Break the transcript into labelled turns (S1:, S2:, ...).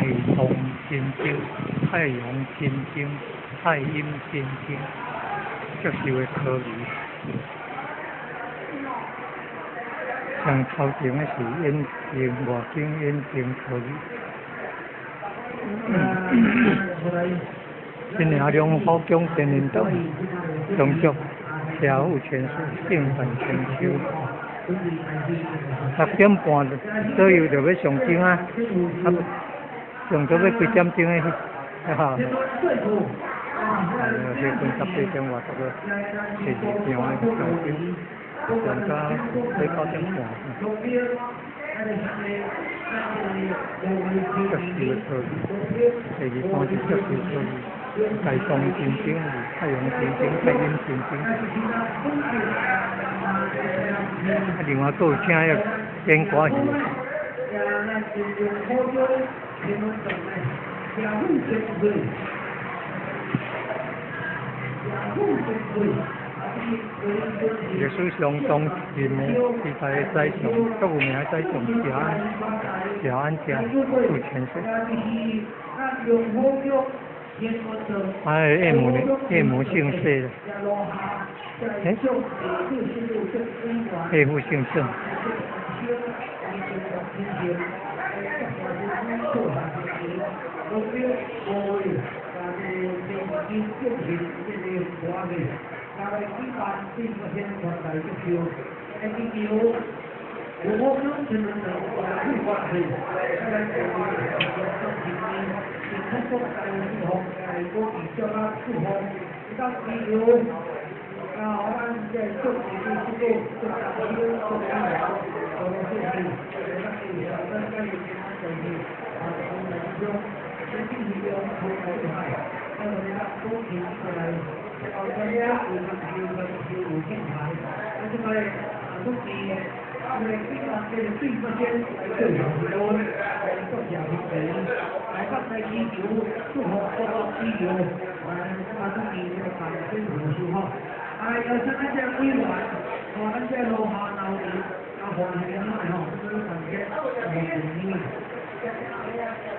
S1: 大同真經、太陽真經、太陰真經，祝壽的科儀。上頭前的是演經外經演經科儀。今年龍虎宮天仁堂，中祝社富千歲，正辦千秋。6點半左右就欲上鐘啊，啊，上到欲幾點鐘的？哈。接近18點外，差不多第二場的上鐘，上到欲9點半。祝壽的科儀，第二場是祝壽科儀，大同真經、太陽真經、太陰真經。啊，另外閣有請彼個演歌戲。歷史上當今的時代的宰相，足有名的宰相謝安，謝安謝傅千歲。啊，葉母呢？葉母姓謝的。欸？葉父姓鄭。